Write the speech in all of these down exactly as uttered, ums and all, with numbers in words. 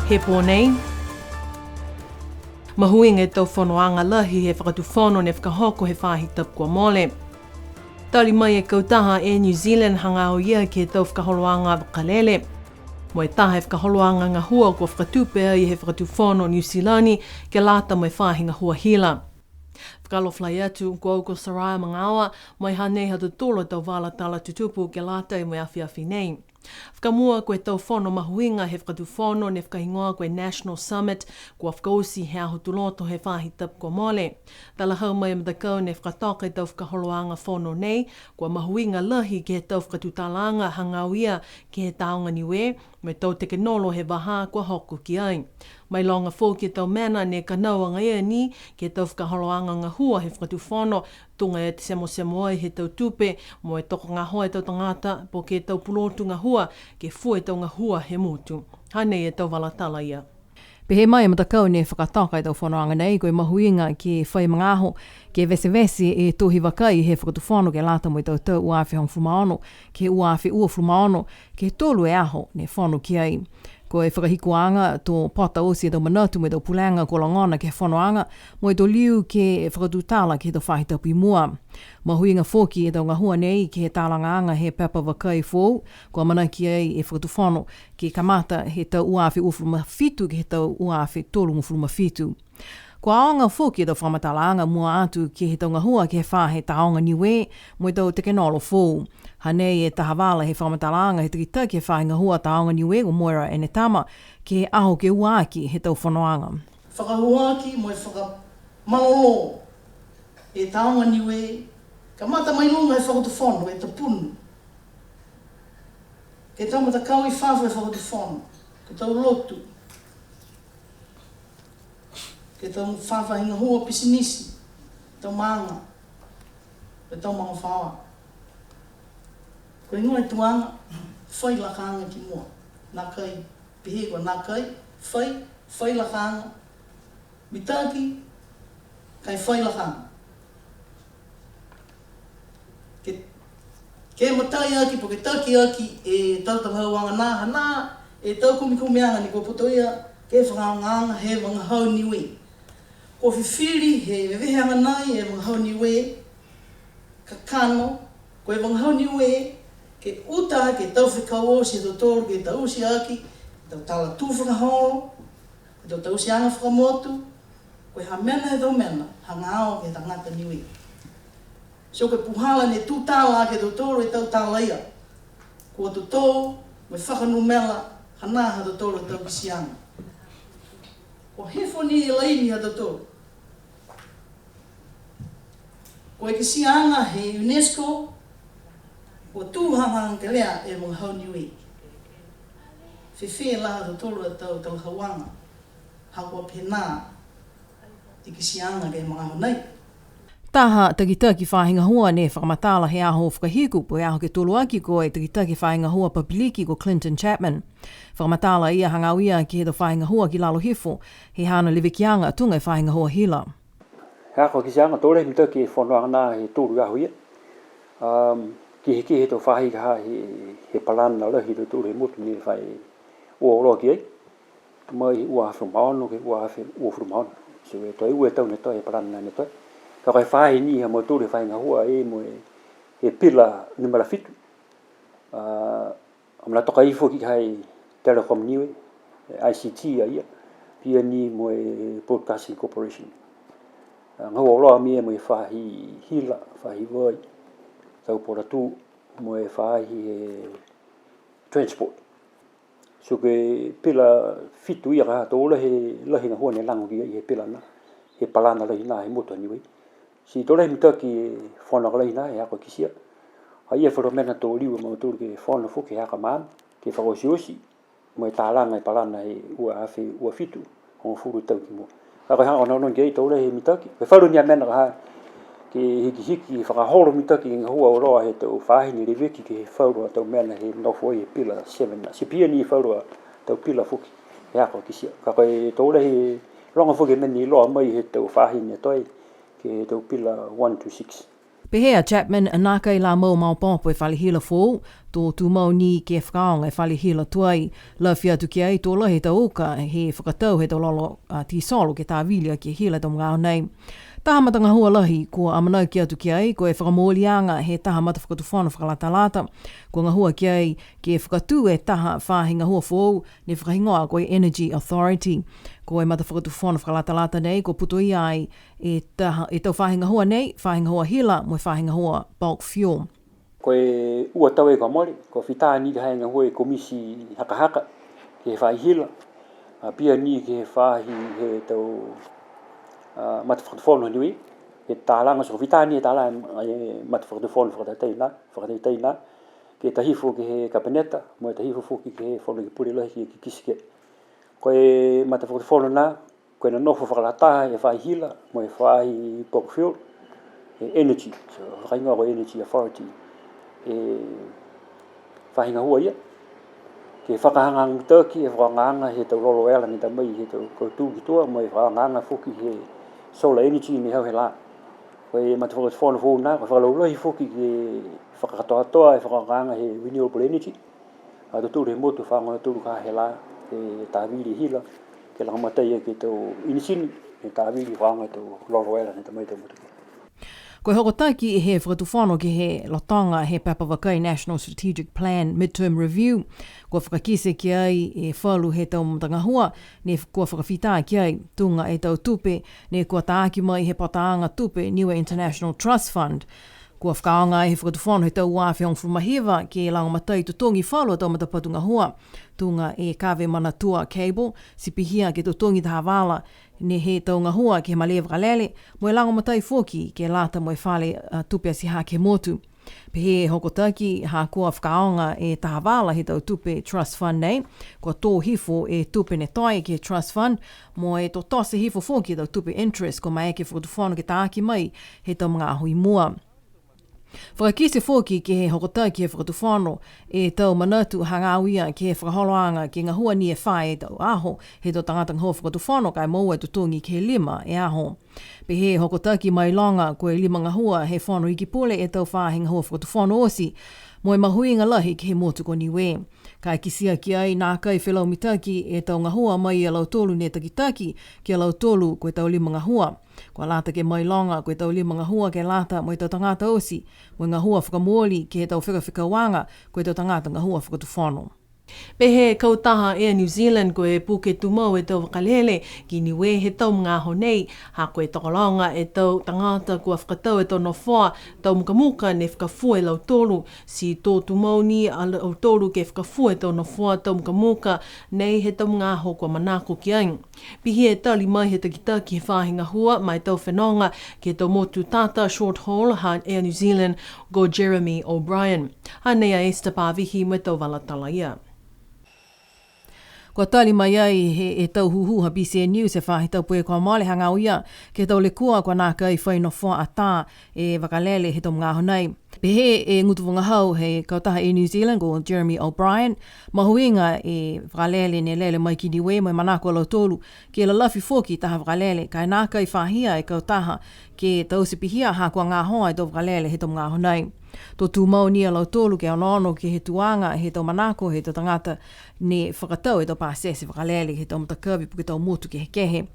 He pō nei, mahuiga e tau fonoaga lahi he fakatufono ne fakahoko he faahi tapu kua mole. Tali mai e kautaha Air New Zealand hagaao ia ke he tau fakaholoaga vakalele. Mo e taha e fakaholoaga gahua kua fakatupe ai he fakatufono Niu Silani ke lata mo e faahi gahua hila. Fakaalofa lahi atu, ko au ko Soraya Magaoa, mo e hanei ha tautolu a tau vala tala tutupu ke lata mo e afiafi nei. Fakamua, ko e tau fono mahuiga he fakatufono ne fakahigoa ko e National Summit, kua fakaoti he aho Tuloto he faahi tapu kua mole. Talahau mai e matakau ne fakatoka e tau fakaholoaga fono nei, kua mahuiga lahi ke he tau fakatutalaaga hagaao ia ke he Tāoga Niue, mo e tau tekenolo he vahā kua hoko ki ai. Mailoga foki e tau mena ne kanau agaia ni ke he tau fakaholoaga gahua he fakatufono, tuga e te semosemo ai he tau tupe, mo e tokogahoa e tau tagata, po ke tau pulotu gahua, ke fua e tau gahua he motu. Hanei e tau vala tala ia. Pehē mai e matakau ne fakatoka e tau fonoaga nei, ko e mahuiga ke fai magaaho, ke vesevese e tohi vakai he fakatufono ke lata mo e tau tau ua afe hogofulu ma ono, ke he ua afe uafulu ma ono, ke he tolu e aho ne fono ki ai. Ko e fakahikuaga to pota oti e tau manatu mo e tau pulega kua logona ke he fonoaga, mo e to liu ke fakatutala ke he tau faahi tapu i mua. Mahuiga foki e tau gahua nei ke he talagaaga he pepa vakai foou, kua amanaki ai e fakatufono ke kamata he tau ua afe uafulu ma fitu ke he tau ua afe tolugofulu ma fitu. Kua aoga foki e tau fakamatalaaga mua atu ke he tau gahua ke he faahi Tāoga Niue mo e tau tekenolo foou. Hanei e taha vala he fakamatalaaga he takitaki he faahi gahua Tāoga Niue ko Moira Enetama, ke he aho ke ua aki he tau fonoaga. Fakahūhū aki mo e fakamalolō e Tāoga Niue, kamata mai luga he fakatufono, e tapunu. Ke he tau matakau i fafo he fakatufono, ke he tau lotu, ke he tau faahi gahua pisinisi, tau maaga, ke he tau magafaoa. Ko e heigoa e tuaga, fai lakaaga ki mua. Nākai pehē kua nākai, fai, fai lakaaga. Mitaki, ka e fai lakaaga. Ke, ke matai aki, po ke taki aki e tau talahauaga nā, hanā e tau kumikumiaga ne kua putoia ke he fakaaogaaga he vagahau Niue. Kua fifili he veveheaga nai e vagahau Niue, kakano, ko e vagahau Niue, ke uta ke tau fekau oti ha tautolu, ke taute aki e tau tala tū fakaholo, e tau tauteaga fakamotu, ko e ha mena he tau mena, hagaao ke he tagata Niue. So ko e puhala ne tutala aki e tautolu e tau tala ia, kua totou mo e fakanumela hanā ha tautolu e tau kitiaga. Kua hifo ni e laini ha tautolu. Ko e kitiaga he UNESCO, kua tū hagahaga kelea e vagahau Niue. Fēfē la ha tautolu a tau talahauaga, ha kua pehē nā e kitiaga ke he magaaho nei. Taha takitaki faahi gahua ne fakamatala he aho fakahiku, po ke aho ke tolu aki, ko e takitaki faahi gahua papiliki ko Clinton Chapman. Fakamatala a ia hagaao ia ke he tau faahi gahua ki lalo hifo he haana levekiaga tuga e faahi gahua hila. He aho kitiaga, to lahi mitaki e fonoaga nā he tolu e aho ia. Um, kehekehe e tau faahi ka ha he, he palana lahi ha tautolu he motu ne fai ua oloa ki ai. Mai he ua afe ma ono ke he ua afe uafulu ma ono. So e toe ua e tau ne toe he palana ne toe. Ka ko e faahi ni ha mautolu he faahi gahua e mo e, he pila numela fitu. A, Mena toka hifo ki ai Telecom Niue, e I C T a ia, pihia ni mo e Broadcasting Corporation. A, gahua auloa a ia mo e faahi hila, faahi vai, tau puhala tū, mo e faahi he transport. So ko e pila fitu ia ka ha to lahi, lahi gahua ne lago ki ai he pila nā, he palana lahi nā he motu a Niue. Ti to lahi mitaki e fono ka lahi nā he aho kitia. A ia e falu mena to liu a mautolu ke fono foki he aho ka mā, ke fakaotioti, mo e talaga e palana he ua afe ua fitu, hogofulu tau ki mua. Ka ko e hagaao nā nō ke ai to lahi mitaki, ko e falu ni a mena ka ha, ke hikihiki, fakaholo mitaki e gahua auloa he tau faahi ne leveki ke he falu a tau mena he nofo ai he pila seven, ti pihia ni falu a tau pila foki, he aho kitia. Ka ko e to lahi loga foki e mena ne iloa mai he tau faahi ne toe, ke he tau pila one to six. Pehē a Chapman, nākai la mau maopoopo e fale hila foou, to tumau ni ke fakaaoga e fale hila tuai. Lafi atu ki ai, to lahi e tau uka he fakatau he tau lolo, a, tisolo ke tāvili aki e hila he tau magaaho nei. Taha matagahua lahi kua amanaki atu ki ai, ko e fakamooliaga he taha matafakatufono fakalatalata. Kua gahua ki ai ke fakatū e taha faahi gahua foou, ne fakahigoa ko e Energy Authority. Ko e matafakatufono fakalatalata nei, kua putoia ai e taha, e tau faahi gahua nei, faahi gahua hila, mo e faahi gahua bulk fuel. Ko e ua tau e kua mole, kua fita ni ke he gahua e komiti hakahaka, ke he faahi hila, a, pihia ni ke he faahi he tau, a, matafakatufono Niue, ke talaga, so fita ni e talaga e matafakatufono fakatatai nā, fakatatai nā, ke ta hifo ke he kapeneta, mo e ta hifo foki ke he fono ke pule lahi ke kikisi ke. Ko e matafakatufono nā, ko e nonofo fakalataha e faahi hila, mo e faahi bulk fuel, e energy, so, fakahigoa ko e Energy Authority, e faahi gahua ia, ke fakahagahaga mitaki e fakaaoga he tau lolo ela ne ta mai he tau kautū ki tua, mo e fakaaoga foki he solar energy ne hau he lā. Ko e matafakatufono foou nā, ko e fakalaulahi foki ke fakakatoatoa e fakaaoga he renewable energy, a tautolu he motu faaoga tautolu ka he lā, e tāvili hila, ke lagomatai ke he tau inisini, e tāvili faaoga tau lolo ela ne ta mai tau motu. Ko e hokotaki he fakatufono ke he lotoga he pepa vakai National Strategic Plan Midterm Review, kua fakakite ki ai e falu he tau matagahua, ne kua fakafita ki ai tuga e tau tupe, ne kua taaki mai he pataaga tupe Niue International Trust Fund. Kua fakaaoga ai he fakatufono he tau ua afe hogofulu ma hiva, ke lagomatai totogi falu a tau matapatu gahua. Tuga e kave Manatua Cable, ti pihia ke totogi taha vala, ne he tau gahua ke he malē vakalele, mo e lagomatai foki ke lata mo e fale, a, tupe atihake he motu. Pehē e hokotaki, ha kua fakaaoga e taha vala he tau tupe trust fund nei, kua tō hifo e tupe ne toe ke he trust fund, mo e totote hifo foki e tau tupe interest, kua maeke e fakatufono ke taaki mai he tau magaaho i mua. Fakakite foki ke he hokotaki he fakatufono e tau manatu hagaao ia ke he fakaholoaga ke gahua ni e fā e tau aho he tau tagata gahua fakatufono ka e moua e totogi ke he lima e aho. Pehē e hokotaki mailoga ko e lima gahua he Fono Iki Pule e tau faahi gahua fakatufono oti, mo e mahuiga lahi ke he motu ko Niue. Ka e kitia ki ai nākai felau mitaki e tau gahua mai ia lautolu ne takitaki ki a lautolu ko e tau lima gahua. Kua lata ke mailoga ko e tau lima gahua ke lata mo e tau tagata oti, mo e gahua fakamooli ke he tau fekafekauaga ko e tau tagata gahua fakatufono. Pehē e kautaha Air New Zealand ko e puke tumau e tau vakalele ki Niue he tau magaaho nei, ha ko e tokologa e tau tagata kua fakatau e tau nofoa tau mukamuka ne fakafua e lautolu, ti to tumau ni a lautolu ke fakafua e tau nofoa tau mukamuka nei he tau magaaho kua manako ki ai. Pihia e tali mai he takitaki he faahi gahua ma e tau fenoga ke he tau motu tata short haul ha Air New Zealand ko Jeremy O'Brien. Hanei a Esther Pavihi mo e tau vala tala ia. Kua tali mai ai he, e tau hūhū ha B C N News he faahi tapu kua mole hagaao ia ke he tau lekua kua nākai fai nofoa atā e vakalele he tau magaaho nei. Pehē e gutu vagahau he kautaha Air New Zealand ko Jeremy O'Brien, mahuiga e vakalele ne lele mai ki Niue mo e manako a lautolu ke lalafi foki taha vakalele, ka e nākai fahia e kautaha ke taute pihia ha kua gahoa e tau vakalele he tau magaaho nei. To tumau ni a lautolu ke onoono ke he tuaga he tau manako he tau tagata ne fakatau e tau pasese vakalele he tau matakavi po ke tau motu kehekehe.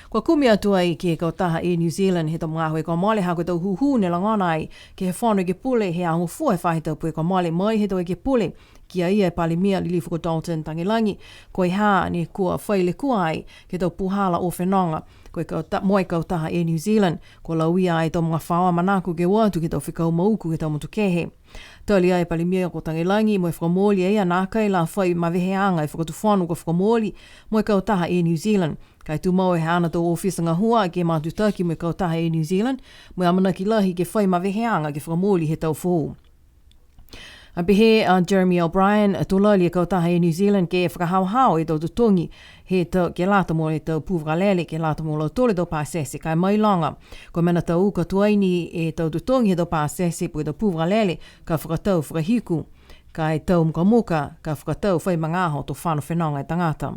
Kua kumi atu ai ke he kautaha Air New Zealand he tau magaaho kua mole ha ko e tau hūhū ne logona ai ke he Fono Ekepule he aho Gofua he faahi tapu kua mole mai he tau ekepule ki a ia e Palemia Lilifu ko Dalton Tagelagi, ko e ha ne kua fai lekua ai ke he tau puhala o fenoga, ko e kauta-, mo e kautaha Air New Zealand, kua lauia ai e tau magafaoa manako ke o atu ke he tau fekau mauku ke he tau motu kehe. Tali ai e Palemia ko Tagelagi mo e fakamooli a ia nākai la fai maveheaga e Fakatufono kua fakamooli mo e kautaha Air New Zealand. Ka e tumau e haana tau ofisa gahua ke matutaki mo e kautaha Air New Zealand, mo e amanaki lahi ke fai maveheaga ke fakamooli he tau foou. A pehē a Jeremy O'Brien, a to lali e kautaha Air New Zealand ke fakahaohao e tau totogi he tau, ke lata mo e tau pū vakalele, ke lata mo lautolu e tau pasese, ka e mailoga. Ko e mena tau uka tuai ni e tau totogi he tau pasese po ke tau pū vakalele, ka fakatau fakahiku. Ka e tau mukamuka, ka fakatau fai magaaho to fano fenoga e tagata.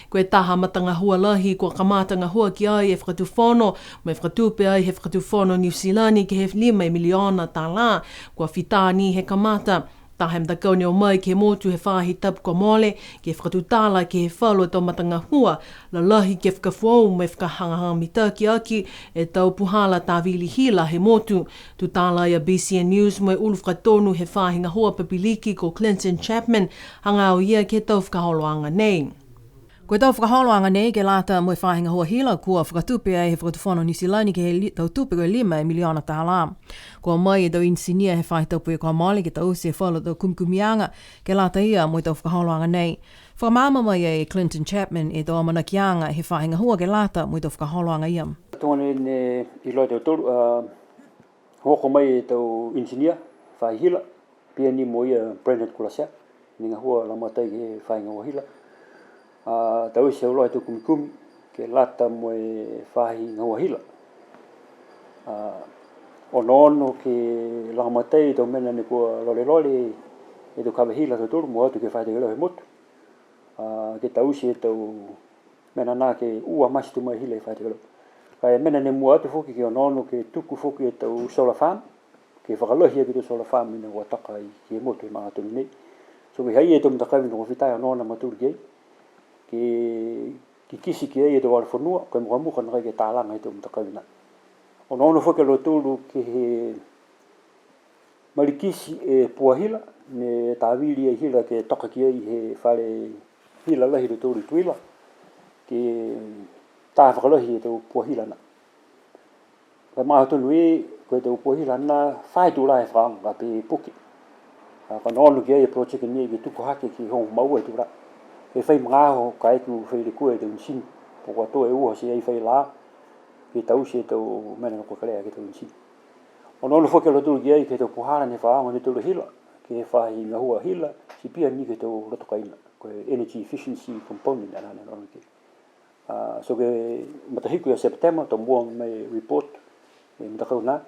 Ko e taha matagahua lahi kua kamata gahua ki ai e Fakatufono, mo e fakatupe ai he Fakatufono Niu Silani ke he lima e miliona tālā, kua fita ni he kamata. Taha e matakau ne o mai ke he motu he faahi tapu kua mole, ke fakatutala ke he falu a tau matagahua lalahi ke fakafoou mo e fakahagahaga mitaki aki e tau puhala tāvili hila he motu. Tutala a B C N News mo e ulu fakatonu he faahi gahua papiliki ko Clinton Chapman, hagaao ia ke he tau fakaholoaga nei. Ko e tau fakaholoaga nei ke lata mo e faahi gahua hila kua fakatupe ai he Fakatufono Niu Silani ke he li-, tau tupe ko e lima e miliona tālā. Kua o mai e tau inisinia he faahi tapu kua mole ke taute e falu tau kumikumiaga ke lata ia mo e tau fakaholoaga nei. Fakamaama mai e Clinton Chapman e tau amanakiaga he faahi gahua ke lata mo e tau fakaholoaga ia. Tuga nei ne iloa e tautolu, a, hoko mai e tau inisinia faahi hila, pihia ni mo ia Brendan Kulasea, ne gahua lagomatai ke he faahi gahua hila. A, taute auloa e tau kumikumi ke lata mo e faahi gahua hila. A, onoono ke lagomatai e tau mena ne kua lolelole e tau kave hila ha tautolu, mua atu ke he faahi takelea he motu. A, ke taute e tau mena nā ke ua mate tumau e hila he faahi takelea. Ka e mena ne mua atu foki ke onoono ke tuku foki e tau solar farm, ke fakalahi aki e tau solar farm ne kua toka ai ke he motu he maaga tonu nei. So ko e ha ia e tau matakavi ne kua fita e onoono a mautolu ki ai, ke kikite ki ai e tau hala fonua, ko e mukamuka nākai ke talaga e tau matakavi nā. Onoono foki a lautolu ke he malikiti e pua hila, ne tāvili e hila ke toka ki ai he fale hila lahi ha tautolu i Tuila, ke tā fakalahi e tau pua hila nā. Ka e mautonu e, ko e tau pua hila nā, fā e tulā e fakaaoga ka e puke. A, ka onoono ki ai e project nei ke tuku hake ke hogofulu ma ua e tulā. Ke fai magaaho kaeke kua fai lekua e tau inisini. Po kua tō e uha ti ai fai lā, ke taute e tau mena ne kua kelea ke he tau inisini. Onoono foki a lautolu ki ai ke he tau puhala ne fakaaoga e tau hila, ke he faahi gahua hila, ti pihia ni ke he tau loto kaina. Ko e energy efficiency component, a, nā ne onoono ki ai. A, so ke he matahiku ia Sepetema, to mua mai e report e matakau nā,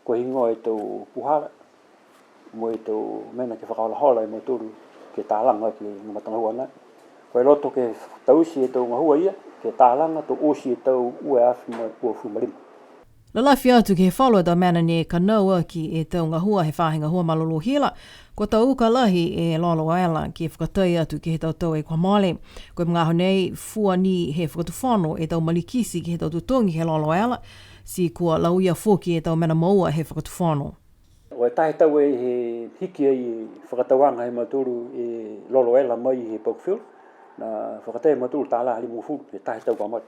ko e heigoa e tau puhala, mo e tau mena ke fakaholahola e mautolu ke talaga ke he matagahua nā. Ko e loto ke taute e tau gahua ia, ke talaga to oti e tau ua e afe mo e uafulu ma lima. Lalafi atu ke he falu a tau mena ne kanau aki e tau gahua he faahi gahua malolō hila, kua tau uka lahi e lolo ela ke fakatai atu ke he tau tau kua mole. Ko e magaaho nei, fua ni he fakatufono e tau malikiti ke he tau totogi he lolo ela, ti kua lauia foki e tau mena moua he fakatufono. Ko e taha e tau e he hiki ai e fakatauaga he mautolu e lolo ela mai he bulk fuel, ne fakatai e mautolu tālā limagofulu, he taha e tau kua mole.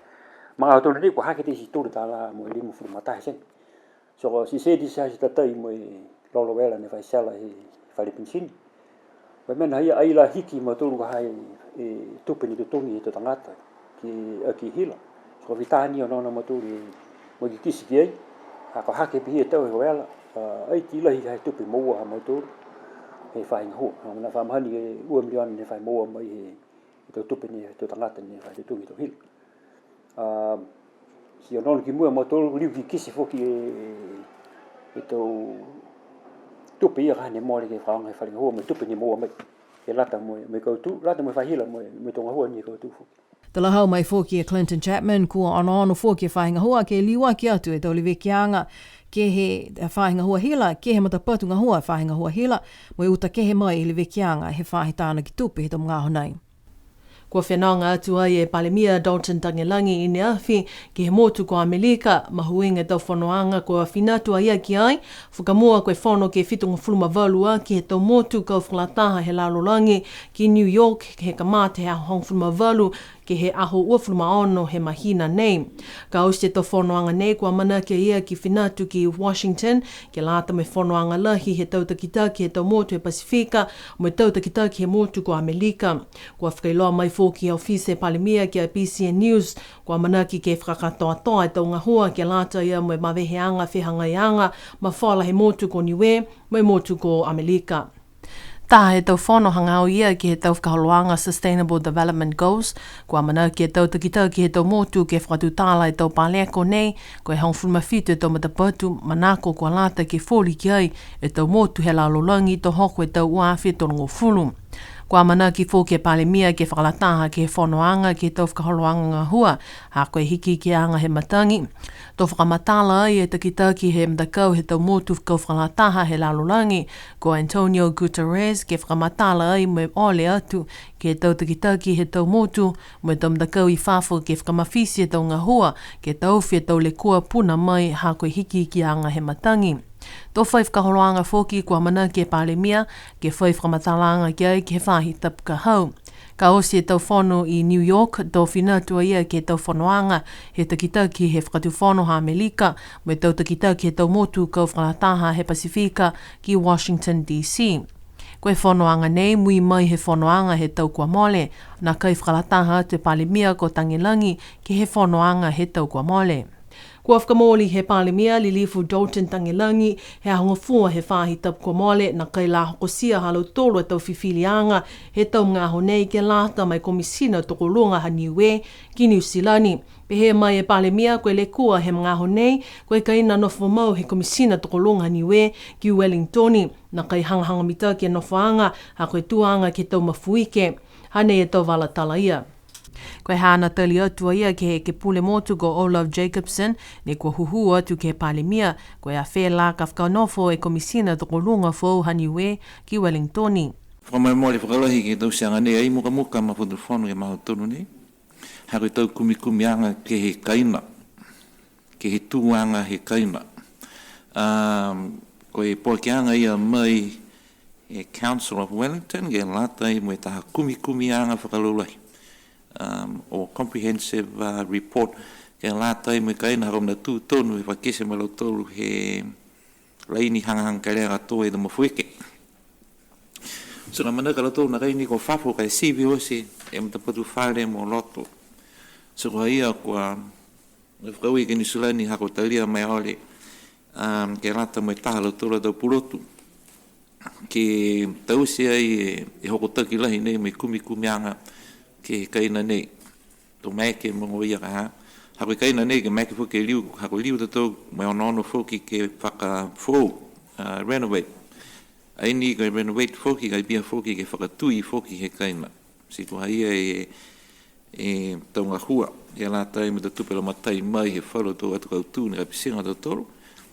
Magaaho tonu nei kua hake ti tolu tālā mo e limagofulu ma taha e sene. So ko e sese ti ti tatai mo e lolo ela ne fai sela he fale penisini. Ko e mena ia ai la hiki mautolu ka ha e tupe ne totogi he tau tagata ke aki hila. So ko e fita ni onoono a mautolu e mo e kikite ki ai. Ha ko e hake pihia e tau he ela, a, ai ti lahi ha e tupe moua ha mautolu he faahi gahua. Ha mena fa mahani e ua miliona ne fai moua mai he, he tau tupe ne, he tau tagata ne fai totogi he tau hila. A, ti onoono ki mua a mautolu, liu kikite foki e, e tau tupe ia ka ha ne mole ke fakaaoga he fale gahua mo e tupe ne moua mai. Ke lata mo e, mo e kautū, lata mo e fai hila mo e, mo e tau gahua ne kautū foki. Talahau mai foki e Clinton Chapman, kua onoono foki e faahi gahua ke liuaki atu e tau levekiaga ke he faahi gahua hila, ke he matapatu gahua faahi gahua hila, mo e uta kehe mai e levekiaga he faahi tānaki tupe he tau magaaho nei. Kua fenoga atu ai e Palemia Dalton Tagelagi i ne afi ke he motu ko Amelika, mahuiga e tau fonoaga kua finatu a ia ki ai, fakamua ko e fono ke fitugofulu ma valu aki he tau motu kau fakalataha he lalolagi ki New York, he kamata he aho hogofulu ma valu ke he aho uafulu ma ono he mahina nei. Ka oti e tau fonoaga nei kua manako a ia ke finatu ki Washington, ke lata mo e fonoaga lahi he tau takitaki he tau motu he Pasifika, mo e tau takitaki he motu ko Amelika. Kua fakailoa mai foki he ofisa he Palemia ki a B C N News, kua amanaki ke fakakatoatoa e tau gahua ke lata ia mo e maveheaga fehagaiaga mafola he motu ko Niue, mo e motu ko Amelika. Taha he tau fono hagaao ia ke he tau fakaholoaga Sustainable Development Goals, kua amanaki e tau takitaki he tau motu ke fakatutala e tau paleko nei, ko e hogofulu ma fitu e tau matapatu manako kua lata ke foli ki ai e tau motu he lalolagi to hoko e tau ua afe tolugofulu. Kua amanaki foki e Palemia ke fakalataha ke he fonoaga ke he tau fakaholoaga gahua, ha ko e hikihikiaga he matagi. To fakamatala ai e takitaki he matakau he tau motu kau fakalataha he lalolagi, ko Antonio Guterres, ke fakamatala ai mo e ole atu ke he tau takitaki he tau motu, mo e tau matakau i fafo ke fakamafiti e tau gahua, ke taofi e tau lekua puna mai ha ko e hikihikiaga he matagi. To fai fakaholoaga foki kua amanaki e Palemia ke fai fakamatalaaga ki ai ke he faahi tapu ka hau. Ka oti e tau fono i New York, to fina atu a ia ke he tau fonoaga he takitaki he Fakatufono ha Amelika, mo e tau takitaki he tau motu kau fakalataha he Pasifika ki Washington D C. Ko e fonoaga nei, mui mai he fonoaga he tau kua mole, nākai fakalataha atu e Palemia ko Tagelagi ke he fonoaga he tau kua mole. Kua fakamooli he Palemia, Lilifu Dalton Tagelagi, he Aho Gofua he faahi tapu kua mole, nākai la hokotia ha lautolu a tau fifiliaga he tau magaaho nei ke lata mo e Komisina Tokoluga ha Niue ki Niu Silani. Pehē mai e Palemia, ko e lekua he magaaho nei, ko e kaina nofo mau he Komisina Tokoluga ha Niue ki Wellington, nākai hagahaga mitaki e nofoaga, ha ko e tuaga ke he tau mafuike. Hanei e tau vala tala ia. Ko e haana tali atu a ia ke he Ekepule Motu ko O'Love Jacobsen, ne kua hūhū atu ke he Palemia, ko e a fē la ka fakanofo e Komisina Tokoluga foou ha Niue ki Wellington. Fakamolemole fakalahi ke he tauteaga nei, ai mukamuka ma Fakatufono ke he magaaho tonu nei. Ha ko e tau kumikumiaga ke he kaina, ke he tuaga he kaina. Um, ko e poakiaga ia mai e Council of Wellington, ke lata ai mo e taha kumikumiaga fakalaulahi, um, or comprehensive, uh, report, ke lata ai mo e kaina ha ko e mena tū tonu he fakakite mai lautolu he laini hagahaga kelea ka tō e tau mafuike. So, na manako a lautolu nākai ni ko fafo ka e sivi oti e matapatu fale mo loto. So, ko ia kua, kua fakaaue ke Niu Silani ha kua talia mai ole, um, ke lata mo e taha ha lautolu a tau pulotu ke taute ai e, e hokotaki lahi nei mo e kumikumiaga ke he kaina nei. To maeke mo e ia ka ha. Ha ko e kaina nei ke maeke foki ke liu, ha ko e liu tautolu mo e onoono foki ke fakafoou, uh, renovate. Ai ni ko e renovate foki, ka e pihia foki ke fakatui foki he kaina. Ti ko e ha ia e, e tau gahua, ke lata mo e tau tupe lagomatai mai he falu tau atu kautū ne kapitiga a tautolu,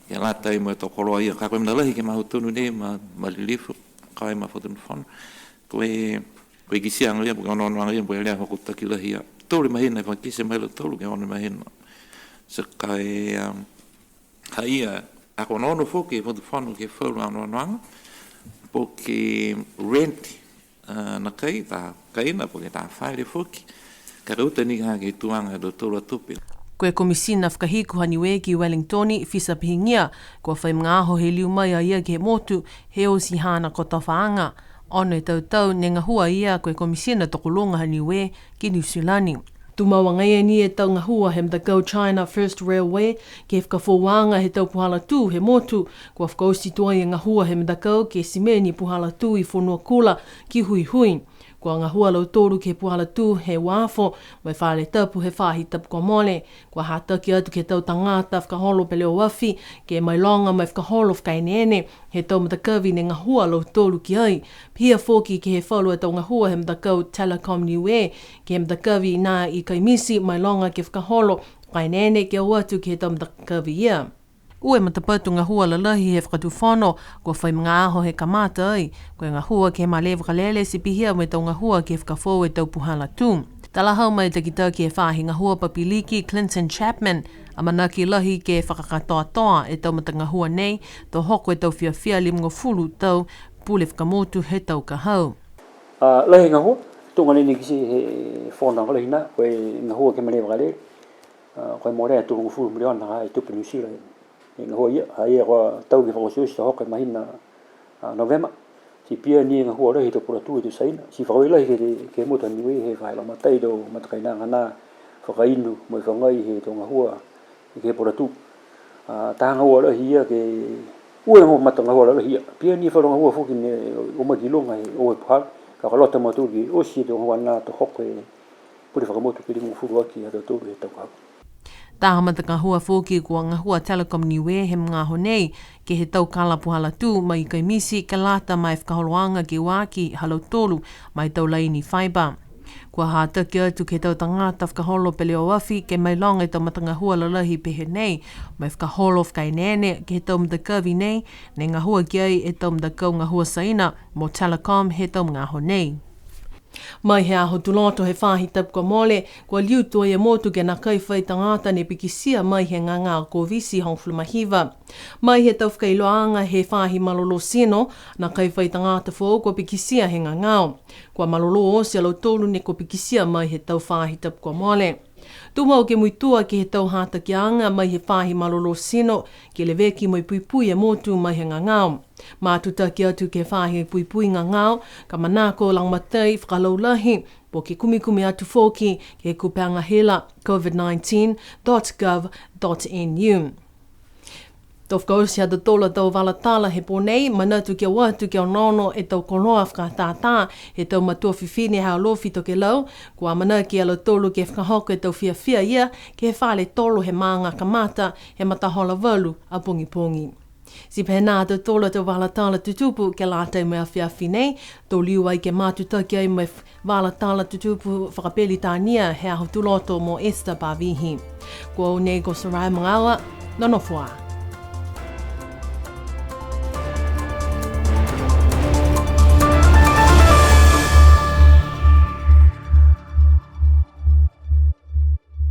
ke lata mo e tau koloa ia, ka ko e mena lahi ke he magaaho tonu nei ma, ma Lilifu, ka e ma Fakatufono. Ko e, ko e kitiaga ia, ko e onoonoaga ia, ko e lea hokotaki lahi ia. Tolu e mahina e fakakite mai lautolu ke ono e mahina. Ti ka e, um, ha ia, a ko e onoono foki e Fakatufono ke he falu a onoonoaga, po ke rent, a, nākai, taha kaina, po ke taha fale foki, ka e uta ni ha ke he tuaga he ha tautolu a tupe. Ko e Komisina Fakahiku ha Niue ki Wellington, Fisa Pihigia, kua fai magaaho he liu mai a ia ke he motu, he oti haana kotofaaga. Ono e tau tau ne gahua a ia ko e Komisina Tokoluga ha Niue ki Niu Silani. Tumau agaia ni e tau gahua he matakau China First Railway ke he fakafoouaga he tau puhala tū he motu, kua fakaoti tuai e gahua he matakau ke simeni puhala tū i Fonuakula ki Huihui. Kua gahua a lautolu ke he puhala tū he uafo mo e fale tapu he faahi tapu kua mole. Kua hataki atu ke he tau tagata fakaholo peleoafi ke mailoga mo e fakaholo fakaeneene he tau matakavi ne gahua a lautolu ki ai. Pihia foki ke he falu a tau gahua he matakau Telecom Niue, ke he matakavi nā i Kaimiti, mailoga ke fakaholo fakaeneene ke o atu ke he tau matakavi ia. Ua e matapatu gahua lalahi he Fakatufono, kua fai magaaho he kamata ai, ko e gahua ke he malē vakalele ti pihia mo e tau gahua ke fakafoou e tau puhala tū. Talahau mai e takitaki he faahi gahua papiliki Clinton Chapman, amanaki lahi ke fakakatoatoa e tau matagahua nei, to hoko e tau fiafia limagofulu tau pule fakamotu he tau ka hau. A, lahi e gahua, tuga ni ne kitia he fonoaga lahi nā, ko e gahua ke he malē vakalele, a, ko e molea e tolugofulu miliona ha e tupe Niu Silani. E gahua ia, ha ia kua tau ke fakaotioti to hoko he mahina, a, Novema. Ti pihia ni e gahua lahi he tau puhala tū he tau Tiaina. Ti fakaaue lahi ke, ke he motu ha Niue he faahi lagomatai e tau matakainaga nā fakainu mo e fagai he tau gahua ke he puhala tū. A, taha gahua lahi ia ke, ua e gahua matagahua lalahi ia. Pihia ni e falu gahua foki ne o mai ki luga he o e puhala. Ka ko e loto ha mautolu ke oti e tau gahua nā to hoko e pule fakamotu ke limagofulu aki ha tautolu he tau ka hau. Taha matagahua foki kua gahua Telecom Niue he magaaho nei, ke he tau kala puhala tū mai Kaimiti ke lata ma e fakaholoaga ke ua aki ha lautolu ma e tau laini fibre. Kua hataki atu ke he tau tagata fakaholo peleoafi ke mailoga e tau matagahua lalahi pehē nei, mo e fakaholo fakaeneene ke he tau matakavi nei, ne gahua ki ai e tau matakau gahua Saina mo Telecom he tau magaaho nei. Mai he aho Tuloto he faahi tapu kua mole, kua liu tuai e motu ke nākai fai tagata ne pikitia mai he gagao Koviti hogofulu ma hiva. Mai he tau fakailoaaga he faahi malolō tino, nākai fai tagata foou kua pikitia he gagao. Kua malolō oti a lautolu ne kua pikitia mai he tau faahi tapu kua mole. Tumau ke muitua ke he tau hatakiaga mai he faahi malolō tino, ke leveki mo e puipui e motu mai he gagao. Matutaki atu ke he faahi puipui gagao, ka manako lagomatai fakalaulahi, po ke kumikumi atu foki ke he kupega hila covid nineteen dot gov dot N U. To fakaoti ha tautolu a tau vala tala he pō nei, manatu ke o atu ke onoono e tau koloa fakatātā he tau matua fifine ha Alofi Tokelau, kua amanaki a lautolu ke fakahoko e tau fiafia ia ke he fale tolo he maaga kamata he matahola valu a pogipogi. Ti pehē nā ha tautolu a tau vala tala tutupu ke lata mo e afiafi nei, to liu ai ke matutaki ai mo e vala tala tutupu fakaperitania he aho Tuloto mo Esther Pavihi. Ko au nei ko Soraya Magaoa, nonofo ā.